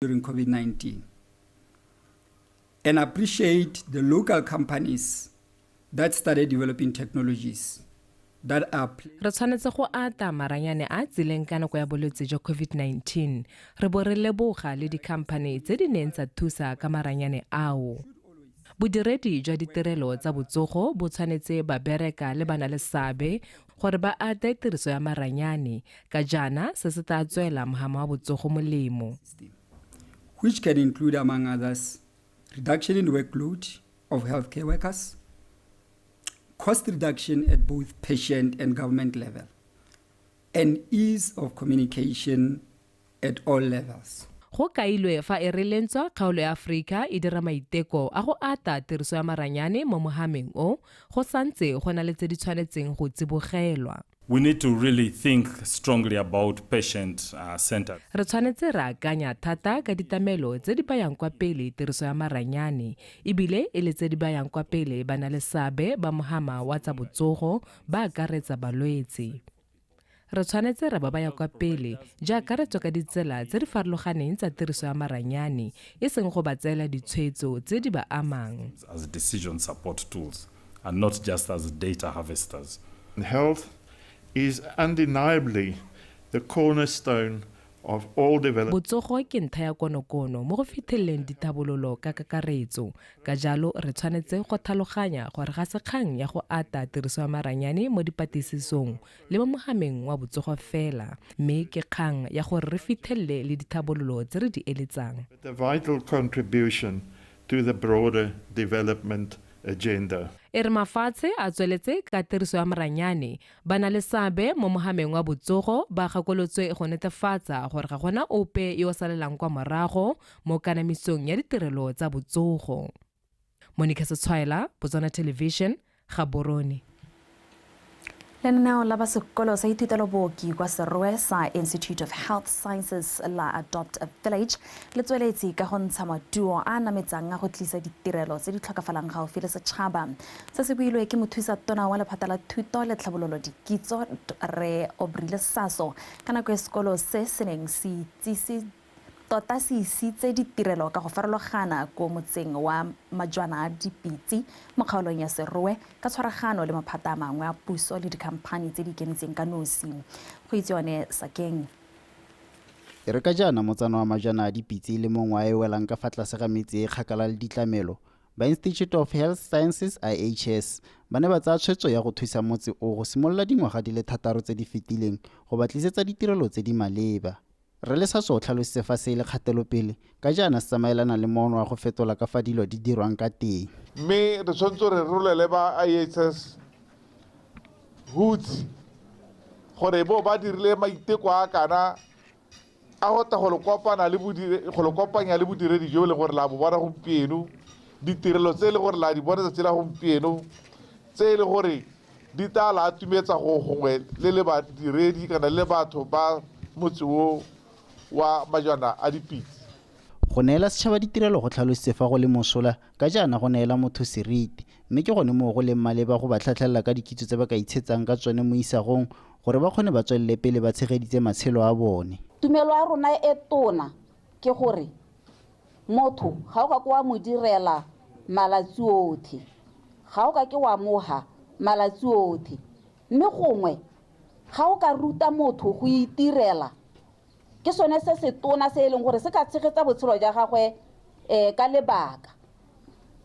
During COVID-19 and appreciate the local companies that started developing technologies that are Re tshwanetse go ata maranyane a a tsileng ka nako ya bolwetse jwa COVID-19 re bo re leboga le dikhamphani tse di neng tsa thusa ka maranyane ao. Bodiredi jwa ditirelo tsa botsogo bo tshwanetse ba bereka le banaleseabe gore ba ate tiriso ya maranyane ka jaana se se tla tswela mohama wa botsogo molemo. Which can include, among others, reduction in workload of healthcare workers, cost reduction at both patient and government level, and ease of communication at all levels. Go kailwe fa e re le ntswa kgaolo ya Aforika e dira maiteko a go ata tiriso ya maranyane mo mohameng o, go santse go na le tse di tshwanetseng go tsibogelwa. We need to really think strongly about patient centered. Re tshwanetse ra akanya thata ka ditlamelo tse di bayang kwa pele tiriso ya maranyane ebile e le tse di bayang kwa pele banaleseabe ba mohama wa tsa botsogo ba akaretsa balwetse. Re tshwanetse ra ba baya kwa pele jaaka re tswa ka ditsela tse di farologaneng tsa tiriso ya maranyane e seng go ba tseela ditshwetso tse di ba amang. As decision support tools and not just as data harvesters. Health is undeniably the cornerstone of all development. Botsogo ke ntlha ya konokono mo go fitlheleleng dithabololo ka kakaretso. Ka jalo re tshwanetse go tlhaloganya gore ga se kgang ya go ata tiriso ya maranyane mo dipatlisisong le mo mohameng wa botsogo fela, mme ke kgang ya gore re fitlhelele le dithabololo tse re di eletsang. A vital contribution to the broader development agenda. E re mafatshe a tsweletse ka tiriso ya maranyane, banaleseabe mo mohameng wa botsogo ba gakolotswe go netefatsa gore ga gona ope yo o salelang kwa morago mo kanamisong ya ditirelo tsa botsogo. Monica Setshwaela, Botswana Television, Gaborone. Lenaneo la ba sekolo sa ithutelo booki kwa Serowe sa Institute of Health Sciences la Adopt a Village le tsweletse ka go ntsha maduo a a nametsang a go tlisa ditirelo tse di tlhokafalang gaufi le setšhaba. Se se builwe ke mothusa tona wa lephata la thuto le tlhabololo dikitso, Rre Aubrey Lesaso, ka nako e sekolo se se neng se itsise tota se isitse ditirelo ka go farologana ko motseng wa Majwana a Dipitse mo kgaolong ya Serowe ka tshwaragano le maphata a mangwe a puso le dikhamphani tse di ikemetseng ka nosi. Go itse yone Sakeng. E re ka jaana motsana wa Majwana a Dipitse e le mongwe a e welang ka fa tlase ga metse e kgakala le ditlamelo, ba Institute of Health Sciences, IHS, ba ne ba tsaya tshwetso ya go thusa motse o go simolola dingwaga di le 6 tse di fetileng go ba tlisetsa ditirelo tse di maleba. Rre Lesaso o tlhalositse fa se e le kgatelopele ka jaana se tsamaelana le moono wa go fetola ka fa dilo di dirwang ka teng. Mme re tshwanetse re rolele ba IHS hutsi gore bo ba dirile maiteko a kana a go tla go le kopana le bodire, go le kopanya le bodiredi jo e leng gore la bo bona gompieno, ditirelo tse e leng gore la di bona tsatsi la gompieno, tse e leng gore di tla la atumetsa go gongwe le le badiredi kana le batho ba motse o wa Majwana a Dipitse. Go neela setšhaba ditirelo go tlhalositse fa go le mosola ka jaana go neela motho seriti, mme ke gone moo go leng maleba go ba tlhatlhelela ka dikitso tse ba ka itshetsang ka tsone mo isagong gore ba kgone ba tswelele pele ba tshegeditse matshelo a bone. Tumelo ya rona e tona ke gore motho ga o ka ke wa mo direla malatsi otlhe, ga o ka ke wa moga malatsi otlhe, mme gongwe ga o ka ruta motho go itirela ke sone se se tona se e leng gore se ka tshegetsa botshelo jwa gagwe ka lebaka.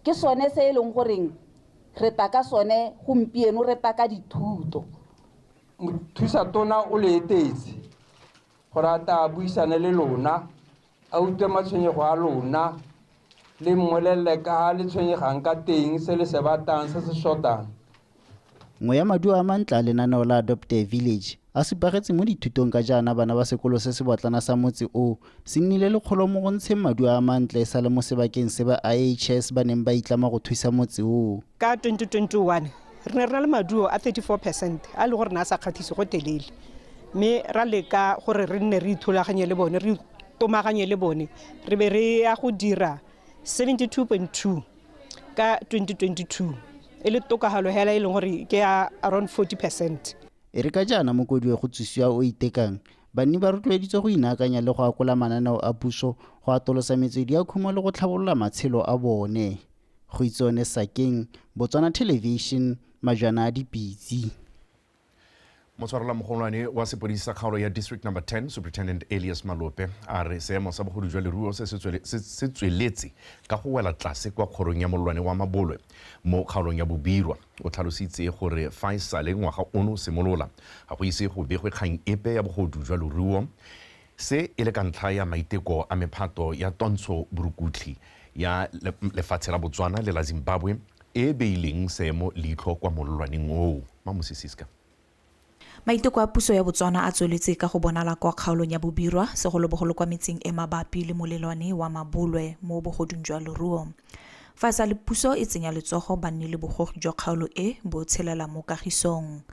Ke sone se e leng goreng re tla ka sone gompieno, re tla ka dithuto. Mothusa tona o le etetse gore a tla buisane le lona, a utlwe matshwenyego a lona, le mmolelele ka ha le tshwenyegang ka teng, se le se batlang, se se shotang. Nngwe ya maduo a mantle a lenaneo la Adopt a Village a supagetse mo dithutong ka jaana bana ba sekolo se se botlana sa motse o se nnile le kgolo mo go ntsheng maduo a mantle e sa le mo sebakeng se ba IHS ba neng ba itlama go thusa motse o. Ka 2021 re ne re na le maduo a 34% a le gore ne a sa kgatlhise go telele, mme ra leka gore re nne re ithulaganye le bone, re tomaganye le bone, re be re ya go dira 72.2 ka 2022, e le tokagalo hela e leng gore ke ya around 40%. E re ka jaana mokodi wa go tsosiwa o itekang, Banni ba rotloeditswe go inaakanya le go akola mananeo a puso go atolosa metswedi ya khumo le go tlhabolola matshelo a bone. Goitseone Sakeng, Botswana Television, Majwana a Dipitse. Motshwarela mogolwane wa sepodisi sa kgaolo ya District Number 10, Superintendent Elias Malope, a re seemo sa bogodu jwa leruo se se tsweletse ka go wela tlase kwa kgorong ya molwane wa Mabolwe mo kgaolong ya Bobirwa. O tlhalositse gore fa e sale ngwaga ono o simolola, ga go ise go begwe kgang epe ya bogodu jwa leruo, se e le ka ntlha ya maiteko a mephato ya twantsho borukutlhi ya lefatshe la Botswana le la Zimbabwe e beileng seemo leitlho kwa mololwaneng oo. Mamosi Siska. Maiteko a puso ya Botswana a tsweletse ka go bonala kwa kgaolong ya Bobirwa, segolobogolo kwa metseng e mabapi le molelwane wa Mabolwe mo bogodung jwa leruo. Fa e sa le puso e tsenya letsogo, banni le bogogi jwa kgaolo e bo tshelela mo kagisong.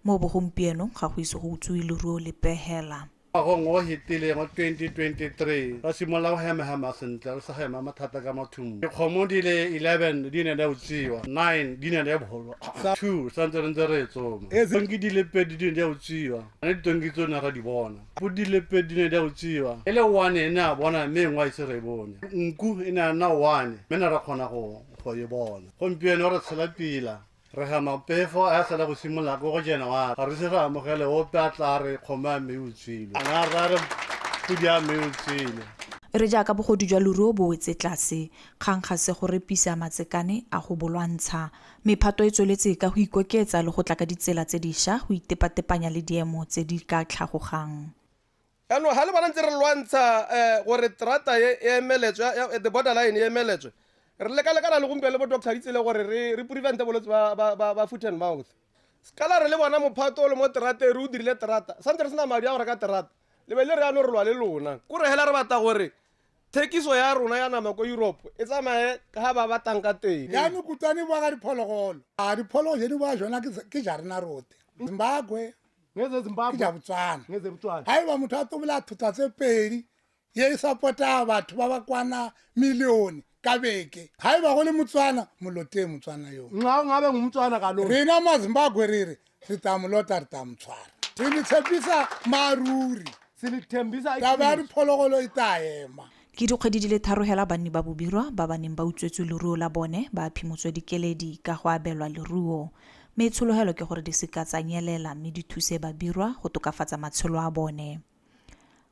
Mo bogompieno ga go ise go utswiwe leruo lepe hela. Ngwagong o fetileng wa 2023 ra simolola go hema-hema sentle, re sa hema mathata ka mathumbo. Dikgomo di le 11 di ne di a utswiwa, 9 di ne di a bolwa, 2 santse re ntse re e tsoma. Tonki di le 2 di ne di a utswiwa, mme ditonki tsone ra di bona. Podi di le 2 di ne di a utswiwa, e le 1 e ne a bona mme e nngwe a ise re e bone. Nku e ne a nna 1 mme ne ra kgona go e bona. Gompieno re tshela pila, re gama pefo a sala go simolola ko go January. Ga re se re amogele ope a tla re kgomo ya mme e utswilwe, a ra re podi ya mme e utswilwe. E re jaaka bogodu jwa leruo bo wetse tlase, kgang ga se go repisa matsekane a go bolwantsha. Mephato e tsweletse ka go ikoketsa le go tla ka ditsela tse dišwa go itepatepanya le diemo tse di ka tlhagogang. Jaanong ga le bona ntse re lwantsha gore terata e emeletswe, the borderline e emeletswe, re leka-lekana le gompieno le bo Doctor Ditsele gore re prevente bolwetse ba foot and mouth. Sekala re le bona mophato o le mo terate, re o dirile terata, santse re sena madi a go reka terata, le be le re ano re lwa le lona. Kore hela re batla gore thekiso ya rona ya nama ko Europe e tsamaye ka ha ba batlang ka teng. Jaanong kutlwane bua ka diphologolo. A diphologolo tse di bua jona ke ja rena rote. Zimbabwe, ke ja Botswana. Ha eba motho a tobola thota tse pedi, ye e support-a batho ba ba kwana millione ka beke. Ha eba go le Motswana, molote Motswana yo. Nxa o ngabe nguMotswana kaloku. Rena maZimbabwe re re, re tla mo lota, re tla mo tshwara. Re le tshepisa maruri. Se le thembisa Taba ya diphologolo e tla ema. Ke dikgwedi di le 3 hela banni ba Bobirwa ba ba neng ba utswetswe leruo la bone ba phimotswe dikeledi ka go abelwa leruo. Mme tshologelo ke gore di seka tsa nyelela mme di thuse Babirwa go tokafatsa matshelo a bone.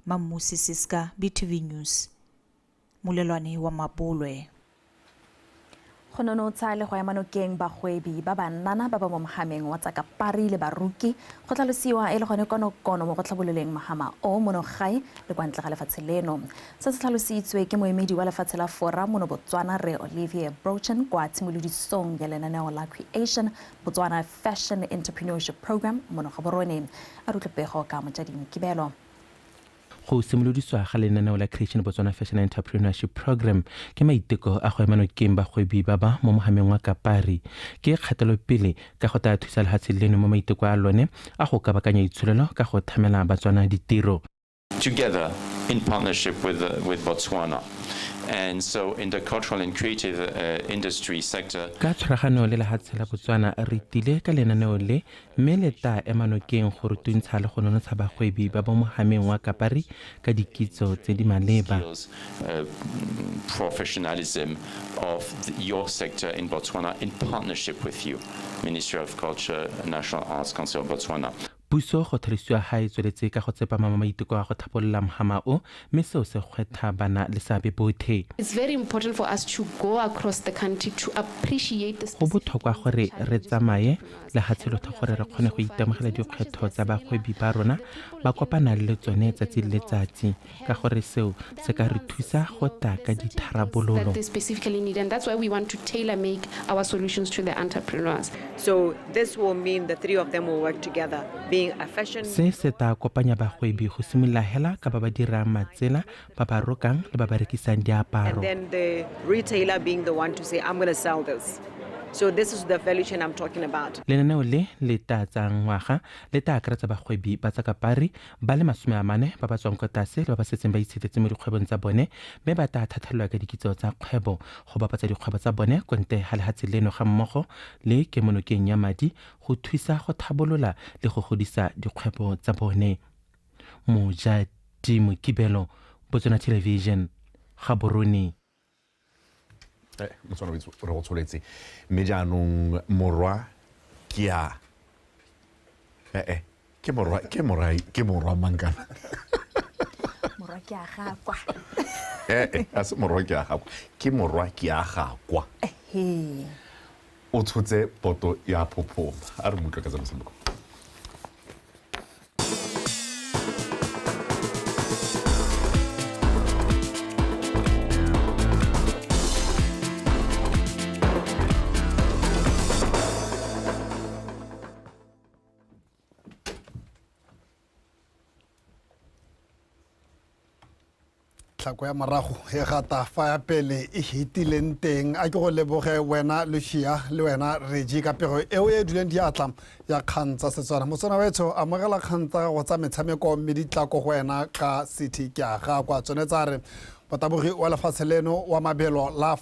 Mammusi Siska, BTV News, molelwane wa Mabolwe. Go nonotsha le go ema nokeng bagwebi ba bannana ba ba mo mohameng wa tsa kapari le baruki go tlhalosiwa e le gone konokono mo go tlhabololeng mohama o mono gae le kwa ntle ga lefatshe leno. Se se tlhalositswe ke moemedi wa lefatshe la Fora mono Botswana re Olivier Brochen kwa tshimolodisong ya lenaneo la Creation Botswana Fashion Entrepreneurship Program mono Gaborone. A re utlwe pego ka Mojadi Mokibelo. Go simolodisiwa ga lenaneo la Creation Botswana Fashion Entrepreneurship Program ke maiteko a go ema nokeng bagwebi ba ba mo mohameng wa kapari. Ke kgatelopele ka go tla thusa lefatshe leno mo maiteko a lone a go kabakanya itsholelo ka go thamela Batswana ditiro. Together in partnership with Botswana. And so in the cultural and creative industry sector. Ka tshwaragano le lefatshe la Botswana re tile ka lenaneo le mme le tla ema nokeng go rutuntsha le go nonotsha bagwebi ba ba mo mohameng wa kapari ka dikitso tse di maleba. Professionalism of your sector in Botswana in partnership with you, Ministry of Culture, National Arts Council of Botswana. Puso go tlhalosiwa ga e tsweletse ka go tsepama maiteko a go tlhabolola mohama o, mme seo se kgwetlha bana le seabe botlhe. It's very important for us to go across the country to appreciate the Go botlhokwa gore re tsamaye lefatshe lotlhe gore re kgone go itemogela dikgwetlho tsa bagwebi ba rona ba kopana le tsone tsatsi le letsatsi, ka gore seo se ka re thusa go tla ka ditharabololo. That they specifically need, and that's why we want to tailor make our solutions to the entrepreneurs. So this will mean the three of them will work together. Se se tla kopanya bagwebi go simolola hela ka ba ba dirang matsela, ba ba rokang le ba ba rekisang diaparo. And then the retailer being the one to say, I'm going to sell this. So this is the value chain I'm talking about. Lenaneo le le tla tsayang ngwaga le tla akaretsa bagwebi ba tsa kapari ba le 40 ba ba tswang kwa tlase le ba ba setseng ba itshetetse mo dikgwebong tsa bone, mme ba tla thathelwa ka dikitso tsa kgwebo go bapatsa dikgwebo tsa bone kwa ntle ga lefatshe leno ga mmogo le kemonokeng ya madi go thusa go tlhabolola le go godisa dikgwebo tsa bone. Mojadi Mokibelo, Botswana Television, Gaborone. Motswana re go tsholetse mme jaanong morwa ke a ke morwa mankana morwa ke a gakwa a se morwa ke a gakwa ke morwa ke a gakwa o tshotse poto ya phophoma a re mo utlwe ka tsa motshameko. Tlhako ya morago e gata fa ya pele e hitileng teng a ke go leboge wena Lucia le wena Reggie ka pego eo e duleng diatla ya kgang tsa Setswana. Motswana wetsho amogela kgang tsa gago tsa metshameko mme di tla ko go wena ka City ke a ga kwa tsone tsa re motabogi wa lefatshe leno wa mabelo la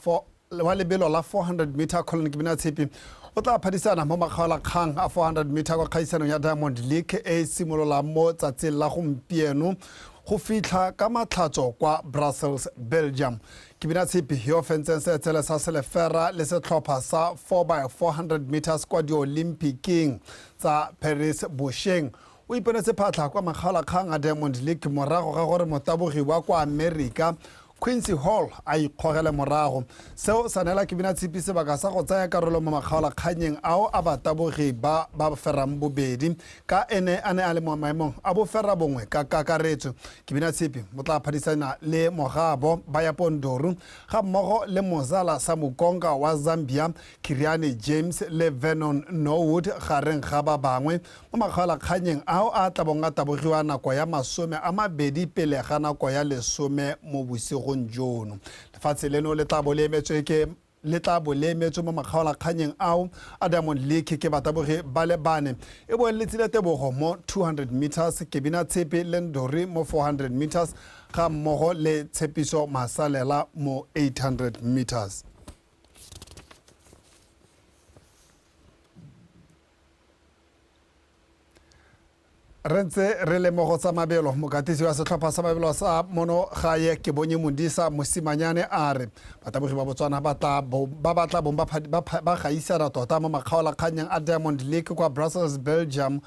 wa lebelo la 400 meter Colin Kebinatshipi o tla phadisana mo makgaolakgang a 400 meter kwa kgaisanong ya Diamond League e simololang mo tsatsing la gompieno go fitlha ka matlhatso kwa Brussels, Belgium. Kebinatshipi yo fentseng seetsele sa selefera le setlhopha sa 4x400 meters kwa di-Olympiking tsa Paris bošeng o iponetse phatlha kwa makgaolakgang a Diamond League morago ga gore motabogi wa kwa Amerika Quincy Hall a ikgogele morago. Seo sa neela Kebinatshipi sebaka sa go tsaya karolo mo makgaolakganyeng ao a batabogi ba ba ferang bobedi ka ene a ne a le mo maemong a bofera bongwe ka kakaretso. Kebinatshipi o tla phadisana le Mogabo Bayapondoru ga mmogo le Mozala Samukonga wa Zambia, Kiriani James le Vernon Norwood gareng ga ba bangwe mo makgaolakganyeng ao a tla bong a tabogiwa nako ya 20 pele ga nako ya 10 mo bosigo jono. Lefatshe leno le tla bo le emetswe mo makgaolakganyeng ao a Diamond League ke batabogi ba le bane e bo le Letsile Tebogo mo 200 meters, Kebinatshipi le Ndori mo 400 meters ga mmogo le Tshepiso Masalela mo 800 meters. Re ntse re le mo go tsa mabelo, mokatisi wa setlhopha sa mabelo sa mono gae ke bonye Modisa Mosimanyane a re batabogi ba Botswana ba batla bong ba gaisana tota mo makgaolakganyeng a Diamond League kwa Brussels, Belgium.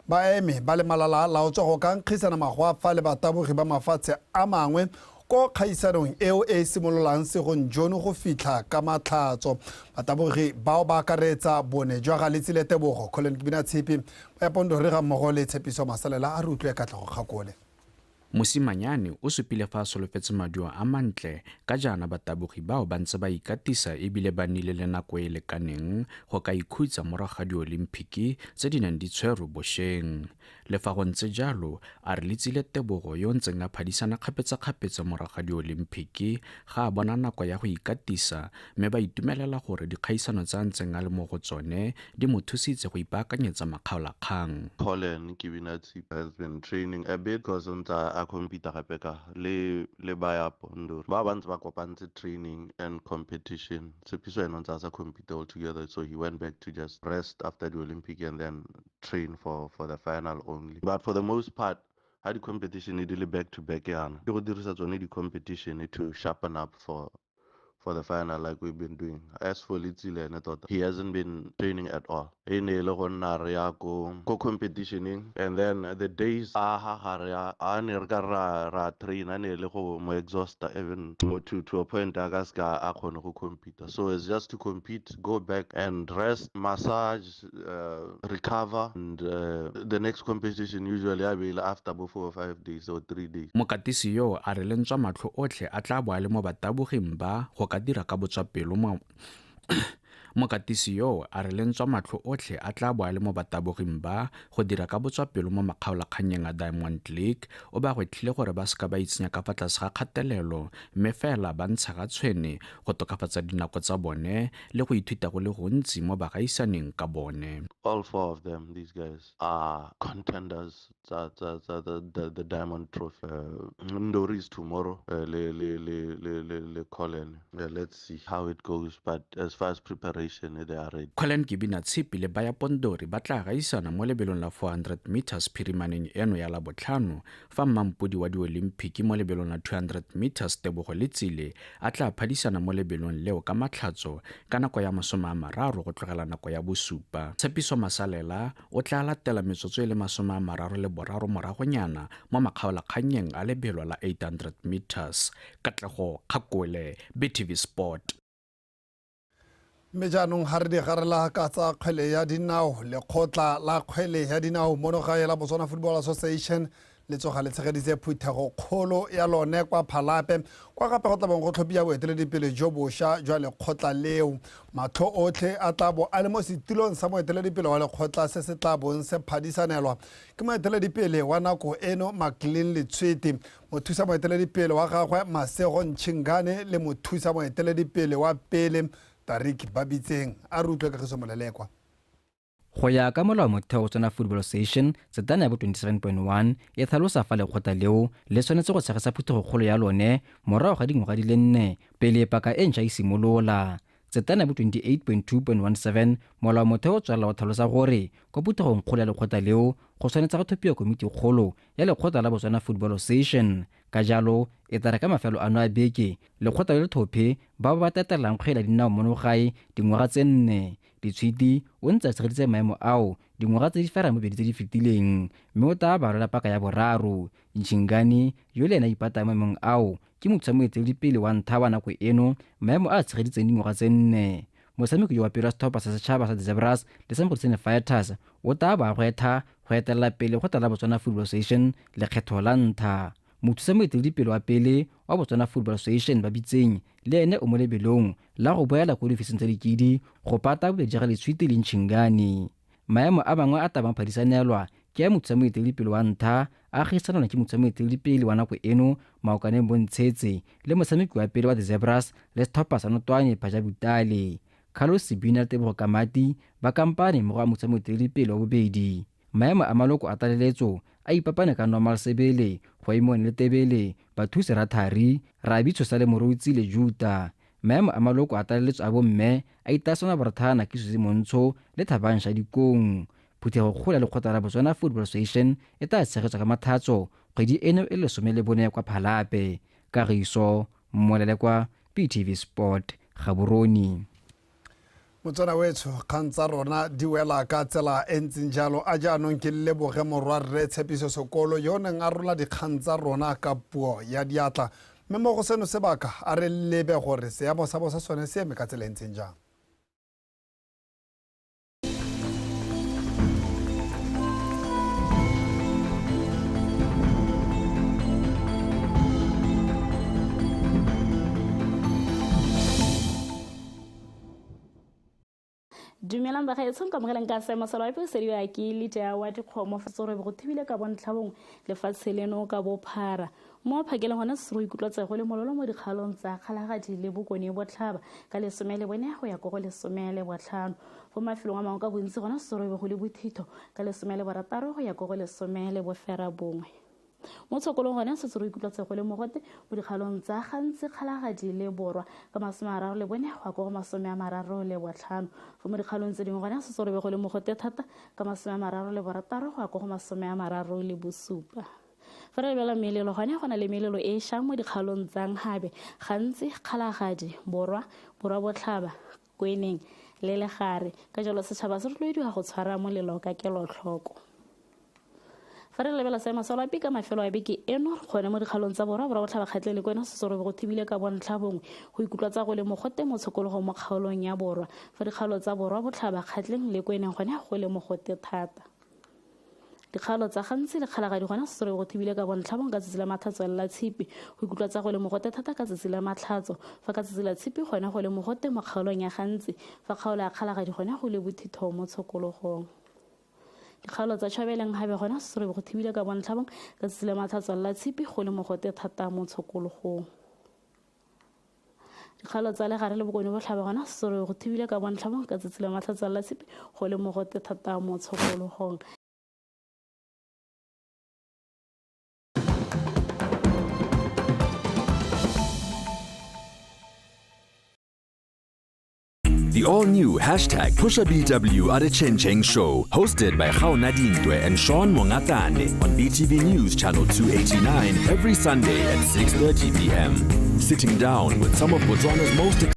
Ba eme ba le malala a laotswa go ka nkgisana magwafa le batabogi ba mafatshe a mangwe ko kgaisanong eo e simololang segong jono go fitlha ka matlhatso. Batabogi bao ba akaretsa bone jwa ga Letsile Tebogo, Colin Kebinatshipi, Bayapondoru ga mmogo le Tshepiso Masalela. A re utlwe Katlego Kgakole. Mosimanyane o supile fa a solofetse maduo a mantle ka jaana batabogi bao ba ntse ba ikatisa ebile ba nnile le nako e lekaneng go ka ikhutsa morago ga di-Olympic tse di neng di tshwerwe bošeng. Le fa go ntse jalo, a re Letsile Tebogo yo ntseng a phadisana kgapetsa-kgapetsa morago ga di-Olympic ga a bona nako ya go ikatisa mme ba itumelela gore dikgaisano tse a ntseng a le mo go tsone di mo thusitse go ipaakanyetsa makgaolakgang. Colin Kebinatshipi has been training a bit because o ntse a compete gape ka le Bayapondoru ba bantse ba kopantse training and competition. Tshepiso ena ntse a sa compete altogether, so he went back to just rest after the Olympic and then train for the final only. But for the most part, ha di competition e di le back to back yana, ke go dirisa tsone di competition to sharpen up for the final like we've been doing. As for Letsile ene tota, he hasn't been training at all. E ne e le go nna re ya ko competitioning, and then the days a ha ga re a ne re ka ra train, a ne e le go mo exhausta even to a point a ka se ka a kgone go compete. So it's just to compete, go back and rest, massage, recover, and the next competition usually a be after bo 4 or 5 days or 3 days. Mokatisi yo a re lentswa matlho otlhe a tla bo a le mo bataboging ba go ka dira ka botswapelo mo Mokatisi yo a re lentswa matlho otlhe a tla bo a le mo bataboging ba go dira ka botswapelo mo makgaolakganyeng a Diamond League. O ba gwetlhile gore ba seka ba itsenya ka fa tlase ga kgatelelo mme fela ba ntsha ga tshwene go tokafatsa dinako tsa bone le go ithuta go le gontsi mo bagaisaneng ka bone. All four of them, these guys, are contenders tsa the Diamond Trophy. Ndori is tomorrow, le Colin. Yeah, let's see how it goes, but as far as preparation, they are ready. Colin Kebinatshipi le Baya Pondori ba tla gaisana mo lebelong la 400 meters phirimaneng eno ya Labotlhano, fa mmampodi wa diolimpiki mo lebelong la 200 meters Tebogo Letsile a tla phadisana mo lebelong leo ka Matlhatso ka nako ya 30 go tlogela nako ya 7. Tshepiso Masalela o tla latela metsotso e le 33 moragonyana mo makgaolakgannyeng a lebelo la 800 meters. Katlego Kgakole, BTV Sport. Mme jaanong ga re di garela ka tsa kgwele ya dinao, lekgotla la kgwele ya dinao mono gae la Botswana Football Association le tsoga le tshegeditse phuthego kgolo ya lone kwa Phalape, kwa gape go tla bong go tlhophiwa boeteledipele jo bošwa jwa lekgotla leo. Matlho otlhe a tla bo a le mo setilong sa moeteledipele wa lekgotla se se tla bong se phadisanelwa ke moeteledipele wa nako eno Maclean Letshwiti, mothusa moeteledipele wa gagwe Masego Ntšhingane le mothusa moeteledipele wa pele Tarik Babitseng. A re utlwe Kagiso Molelekwa. Go ya ka molao motheo wa Botswana Football Association, setana ya bo 27.1 e tlhalosa fa lekgotla leo le tshwanetse go tshegetsa phuthegokgolo ya lone morago ga dingwaga di le 4 pele paka e ntšha e simolola. Setana ya bo 28.2.17 molao motheo o tswelela o tlhalosa gore kwa phuthegong kgolo ya lekgotla leo go tshwanetse go tlhophiwa komiti kgolo ya lekgotla la Botswana Football Association. Ka jalo e tla re ka mafelo ano a beke lekgotla le le tlhophe ba ba tatelang kgwele ya dinao mono gae dingwaga tse 4. Letshwiti o ntse a tshegeditse maemo ao dingwaga tse di ferang bobedi tse di fetileng, mme o tla ba rwala paka ya boraro. Ntšhingane yo le ena a ipatang maemong ao ke mothusa moeteledipele wa ntlha wa nako eno maemo a a tshegeditseng dingwaga tse 4. Motshameki yo wa pele wa setlhopha sa setšhaba sa The Zebras le sa Mokgotsane Fighters o tla ba gwetha go etelela pele lekgotla la Botswana Football Association lekgetho la ntlha. Mothusa moeteledipele wa pele wa Botswana Football Association Babitseng le ene o mo lebelong la go boela ko diofising tsa dikidi go pata bobedi ja ga Letshwiti le Ntšhingane. Maemo a mangwe a tabang phadisanelwa ke a mothusa moeteledipele wa ntlha a gaisanelwa ke mothusa moeteledipele wa nako eno Maokaneng Bontshetse le motshameki wa pele wa The Zebras le setlhopha sa Notwane Phaja Butale. Carlos Sebina le Tebogo Kamati ba kampane mmogo a mothusa moeteledipele wa bobedi. Maemo a maloko a tlaleletso a ipapane ka Normal Sebele, Goimone le Tebele, Bathusi Rathari, Rabi Tshosa le Morutsi le Juta. Maemo a maloko a tlaleletso a bomme a itasona Borathana ke Susi Montsho le Thabang Shadikong. Phuthego kgolo ya lekgotla la Botswana Football Association e tla tshegetswa ka Mathatso kgwedi eno e le 14 kwa Phalape. Kagiso Molelekwa, BTV Sport, Gaborone. Motswana wetsho, kgang tsa rona di wela ka tsela e ntseng jalo. A jaanong ke leboge morwarre Tshepiso Sekolo yo o neng a rola dikgang tsa rona ka puo ya diatla. Mme mo go seno sebaka a re lebe gore seemo sa bosa sone se eme ka tsela e ntseng jang. Dumelang bagaetsho, nka amogelang ka seemo sa loapi sediwa ke Lydia wa dikgomo fa tsoro go thibile ka bontlhabong lefatshe leno ka bophara. Mo phakeleng gona se re ikutlwa tsego le mololo mo dikgalong tsa Kgalagadi le Bokone Botlhaba ka 14 go ya ko go 15. Fo mafelong a mangwe ka bontsi gona se re go le bothitho ka 16 go ya ko go 19. Mo tshokolong gone se re ikutlwa tsego le mogote mo dikgalong tsa Gantsi, Kgalagadi le Borwa ka 34 go ya ko go 35. Fo mo dikgalong tse dingwe gone se re go le mogote thata ka 36 go ya ko go 37. Fa re lebelela melelo gone go na le melelo e e šang mo dikgalong tsa Nghabe, Gantsi, Kgalagadi, Borwa, Borwa Botlhaba, Kweneng le Legare. Ka jalo setšhaba se rotloediwa go tshwara molelo ka kelotlhoko. Fa re lebelela seemo sa loapi ka mafelo a beke eno, re kgone mo dikgalong tsa Borwa, Borwa Botlhaba, Kgatleng le Kwena se go thibile ka bontlha bongwe go ikutlwa tsa go le mogote mo tshokologong mo kgaolong ya Borwa. Fa dikgalo tsa Borwa Botlhaba, Kgatleng le Kweneng gone go le mogote thata. Dikgalo tsa Gantsi le Kgalagadi gona se go thibile ka bontlha bongwe ka tsatsi la Matlhatso le la Tshipi go ikutlwa tsa go le mogote thata ka tsatsi la Matlhatso. Fa ka tsatsi la Tshipi gone go le mogote mo kgaolong ya Gantsi, fa kgaolo ya Kgalagadi gone go le bothitho mo tshokologong. Dikgaolo tsa Tšhabeleng gape gona se go thibile ka bontlhabong ka tsatsi la Matlhatso la Tshipi go le mogote thata mo tshokologong. Dikgaolo tsa Legare le Bokone Botlhaba gona se go thibile ka bontlhabong ka tsatsi la Matlhatso la Tshipi go le mogote thata mo tshokologong. The all-new hashtag PushaBW Adechencheng Show, hosted by Gaona Dintwe and Sean Mongatane on BTV News Channel 289 every Sunday at 6:30 p.m. Sitting down with some of Botswana's most